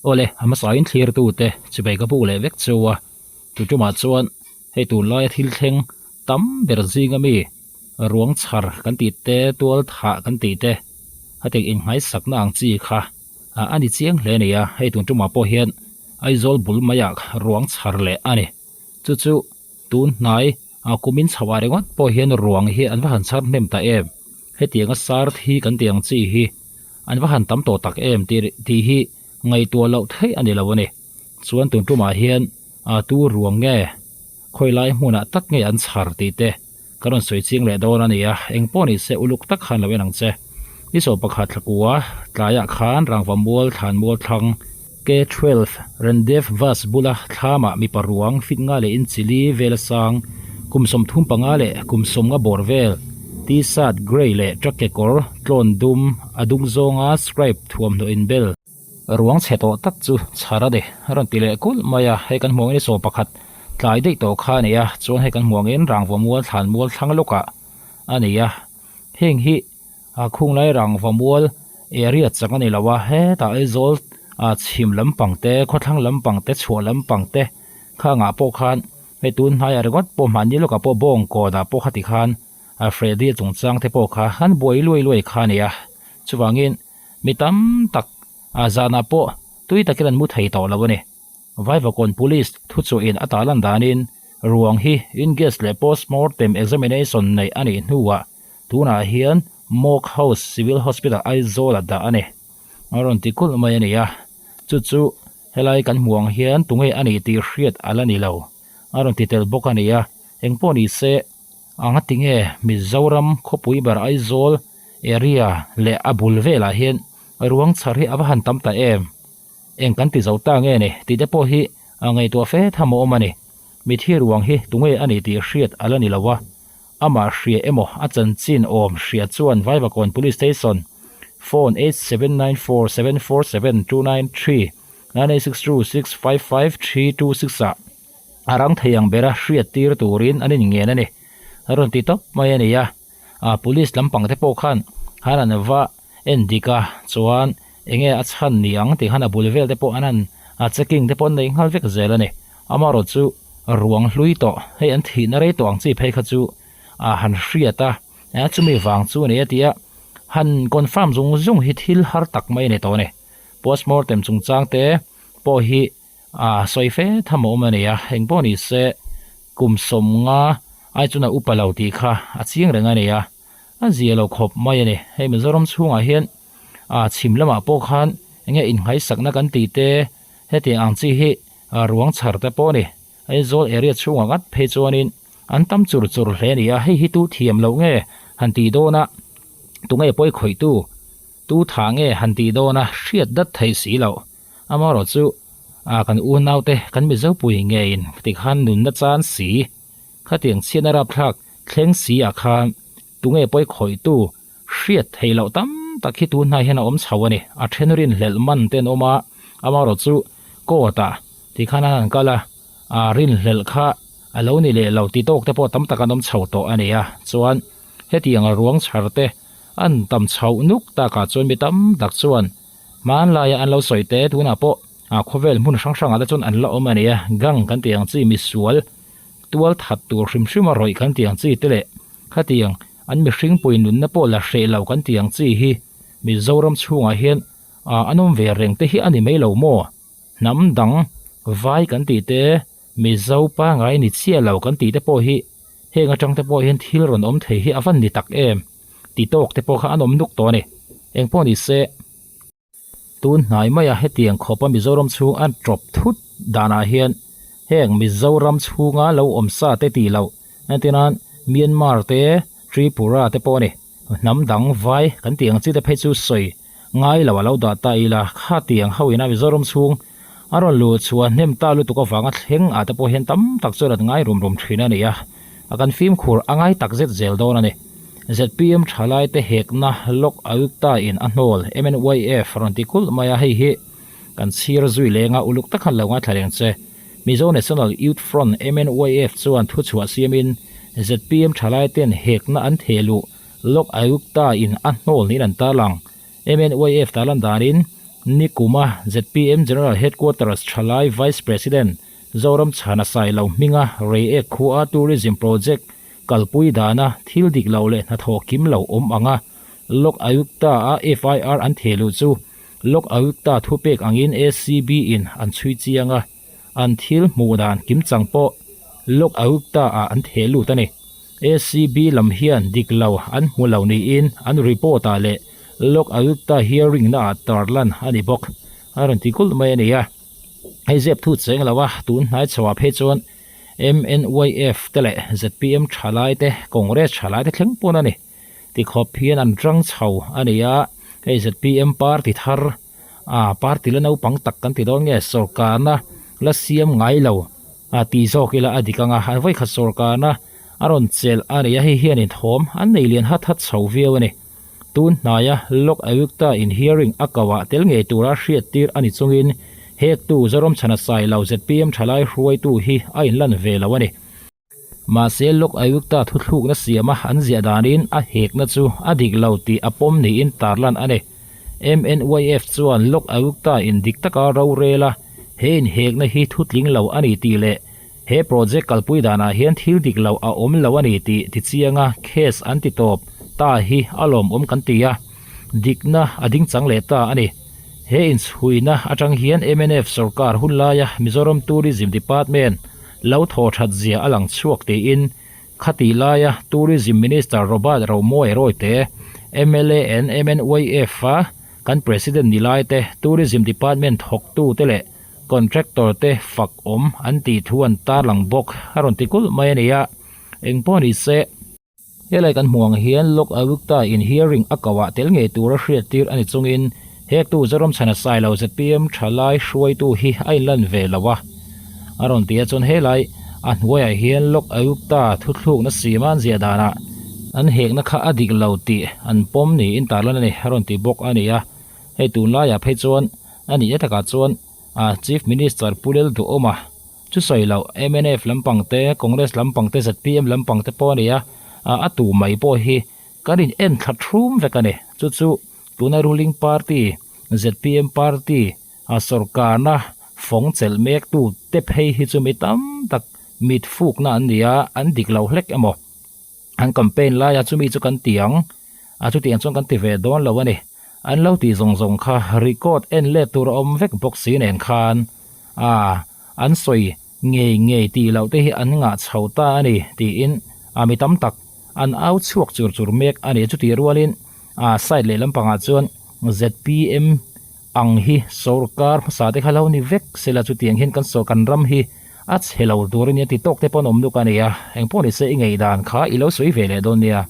Awle, a hmasain thlirtute chibai ka buk leh vek cheu a, tu tumah chuan hei tunlaia thil thleng tam ber zinga mi ruang chhar kan tih te, tual thah kan tih te, hetiang innghaisakna ang chi kha a ni chiang hle a ni a, hei tun tumah pawh hian Aizawl bul maiah ruang chhar leh a ni. Chu chu tun hnai A kumin chho ah ringawt pawh hian ruang hi an va han chhar hnem ta em? Hetianga sar thi kan tih ang chi hi an va han tam tawh tak em tih tih hi ngaihtuah loh theih a ni lo a ni. Chuan tun tumah hian a tu ruang nge khawi lai hmunah tak nge an chhar tih te ka rawn sawi ching leh dawn a ni a, eng pawh ni se uluk tak khan lo en ang che. Ni sawm pakhat thlakua tlaiah khan rangva mual thlan mual thlang K-twelve Rendev Bus bula thlamah mipa ruang fit nga leh inchili vel a sang, kum 35 leh kum 50 bawr vel, T-shirt grey leh truck kekawr tlawn dum a dung zawnga stripe thuamhnaw inbel. Ruang chhe tawh tak chu chhar a ni a rawn ti leh kulh mai a, hei kan hmuh angin 11 tlai daih tawh kha a ni a, chuan hei kan hmuh angin rangva mual thlan mual thlang lawkah a ni a, heng hi A khunglai rangva mual area chang a ni lo a, hetah Aizawl ah chhim lampang te, khawthlang lampang te, chhuah lampang te khangah pawh khan hei tun hnaiah ringawt pawh mahni lawkah pawh bawng kawnah pawh khati khan a Freddy chungchang te pawh kha an buai luai luai kha a ni a, chuvangin mi tam tak ah zanah pawh tui takin an mu thei tawh lo a ni. Vaivakawn Police thuchhuahin a tah lan danin ruang hi inquest leh postmortem examination neih a nih hnuah Tunah hian Mock House Civil Hospital Aizawl ah dah a ni. A rawn ti kulh mai a ni a, chu chu helai kan hmuh ang hian tunge a nih tih hriat a la ni lo. A rawn ti tel bawk a ni a, engpawh ni se anga tinge Mizoram khawpui ber Aizawl area leh a bul velah hian ruang chhar hi a va han tam ta em? Eng kan ti zo ta nge ni tih te pawh hi a ngaihtuah fe tham a awm a ni. Mithi ruang hi tunge a nih tih hriat a la ni lo a, Amah hria emaw a chanchin awm hria chuan Vaivakawn Police Station phone 8794747293 9862655326 ah a rang thei ang bera hriat tir turin an inngen a ni. A rawn ti tawp mai a ni a, a police lampang te pawh khan han an va en dik a, chuan enge a chhan ni ang tih khan a bul vel te pawh an han checking te pawh an nei nghal vek zel a ni. Amaherawh chu ruang hlui tawh, hei an thihna rei tawh ang chi phei kha chu a han hriat a, chumi vang chu a ni a ti a, han confirm zung zung hi thil har tak mai a ni tawh a ni. Postmortem chungchang te pawh hi a sawi fe tham a awm a ni a, engpawh ni se kum 50 ai chuan a upa lo tih kha a chiang reng a ni a, a zia lo khawp mai a ni. Hei Mizoram chhungah hian a chhim lamah pawh khan enge innghaisakna kan tih te hetiang ang chi hi A ruang chhar te pawh a ni. Aizawl area chhungah ngat phei chuanin an tam chur chur hle a ni a, hei hi tu thiam loh nge han tih dawn a, tunge pawi khawih tu, tu tha nge han tih dawn a hriat dat thei si loh. Amaherawh chu a kan unau te kan Mizopui ngeiin tikhan nunna chan si, khatiang chhiatna rapthlak thleng si ah khan tunge pawi khawih tu Hriat theih loh tam tak hi tunhnai hian a awm chho a ni. A then rinhlelh man te an awm a, amaherawh chu court ah ti khan an han kal a, aa rinhlelh kha a lo ni leh lo ti tawk te pawh tam tak an awm chho tawh a ni a. Chuan hetiang ruang chhar te an tam chhoh nuk takah chuan mi tam tak chuan hmanlaia an lo sawi te tunah pawh aa khawvel hmun hrang hrangah te chuan an la awm a ni a. Gang kan tih ang chi misual tual that tur hrim hrim a rawih kan tih ang chi te leh Khatiang, an mihring pui nunna pawh la hreh lo kan tih ang chi hi Mizoram chhungah hian an awm ve reng te hi a ni mai lo maw? Hnam dang vai kan tih te, Mizo pangai ni chiah lo kan tih te pawh hi heng atang te pawh hian thil rawn awm thei hi a van ni tak em? Ti tawk te pawh kha an awm nuk tawh a ni. Engpawh ni se. Tun hnai maia hetiang khawpa Mizoram chhung an tawp thut danah hian heng Mizoram chhunga lo awm sa te tih loh entirnan Myanmar te Tripura te pawh a ni. Hnam dang vai kan tih ang chi te phei chu sawi ngai lo a lo dah ta ila khatiang ho ina Mizoram chhung a rawn luh chhuah hnem ta lutuk avanga thleng ah te pawh hian tam tak chuan an ngai rum rum thin a ni a, a kan fimkhur a ngai tak zet zel dawn a ni. Zpm thalai te hekna Lok Ayukta in a hnawl MNYF rawn ti kulh mai a, hei hi kan chhir zui leng a, uluk tak han lo ngaithla reng che. Mizo National Youth Front, MNYF, chuan thuchhuah siamin zpm thalai ten hekna an theh luh Lok Ayukta in a hnawl niin an tarlang. MNYF tarlan danin. Nikuma zpm General Headquarters thalai Vice President Zoram Chhana Sailo hminga Reiek khua Tourism Project kalpui dana thil dik lo leh hnathawh kim lo awm anga Lok Ayukta a FIR an theh luh chu Lok Ayukta thupek angin ACB in an chhui chiang a, an thil hmuh dan kimchang pawh Lok Ayukta ah an theh lut a ni. ACB lam hian dik lo an hmu lo niin an report ah leh Lok Ayukta hearing na ah tarlan a ni bawk. A rawn ti kulh mai a ni a. Hei zep thu cheng lo a, tun hnai chho ah phei chuan MNYF te leh zpm thalai te, Congress thalai te thleng pawn a ni. Tikhawp hian an rang chho a ni a, hei zpm party thar ah party la naupang tak kan ti dawn nge sawrkarna la siam ngai lo a tih zawk ila a dik ang a, an vawikhat sawrkarna a rawn chelh a ni a, hei hian inthawm an nei lian hat hat chho viau a ni. Tun hnaia Lok Ayukta in hearing a ko ah tel ngei tura hriat tir a ni chungin hektu Zoramchhana Sailo zpm thalai hruaitu hi a inlan ve lo a ni. Mahse, Lok Ayukta thuthlukna siama an ziah danin a hekna chu a dik lo tih a pawm niin tarlan a ni. MNYF chuan Lok Ayukta in dik taka rorel a, he inhekna hi thutling lo a ni tih leh he project kalpui danah hian thil dik lo a awm lo a ni tih tichianga case an ti tawp ta hi a lawmawm kan ti a, dikna a dingchang leh ta a ni. He inchhuina atang hian mnf sorkar hun laia Mizoram Tourism Department Lo thaw that zia a lang chhuak tiin khati laia Tourism Minister Robert Romawia Rawite, mla and MNYF a kan President ni lai te, Tourism Department thawktu te leh Contractor te fak awm an tih thu an tarlang bawk a rawn ti kulh mai a ni a, engpawh ni se. Helai kan hmuh ang hian Lok Ayukta in hearing a ko ah tel ngei tura hriat tir a ni chungin hektu Zoramchhana Sailo zpm thalai hruaitu hi a inlan ve lo a. A rawn ti a chuan helai a hnuaiah hian Lok Ayukta thuthlukna sima an ziah danah an hekna kha a dik lo tih an pawm niin tarlan a ni a rawn ti bawk a ni a. Hei tunlaiah phei chuan a nihna takah chuan Chief Minister Pu Lelduhawma Chu sawi loh, mnf lampang te, Congress lampang te, zpm lampang te pawh a ni a, a tu mai pawh hi kan in en thla thum vek a ni. Chu chu tuna ruling party, zpm party a sawrkarna fawng chelh mek tu te phei hi chu mi tam tak mit fukna an ni a, an dik lo hlek emaw. An campaign laia chumi chu kan ti ang, a chutiang chuan kan ti ve dawn lo a ni. An lo tih zawng zawng kha record en let tur a awm vek bawk si nen khan a an sawi ngei ngei tih loh te hi an ngah chho ta a ni tiin a mi tam tak an au chhuak chur chur mek a ni. Chutih rualin a side lehlam pangah chuan zpm ang hi sorkar hmasa te kha lo ni vek sela chutiang hian kan sawr kan ram hi a chhe lo tur a nia ti tawk te pawh an awm nuk a nia. Engpawh nise i ngei dan kha i lo sawi ve leh dawn nia.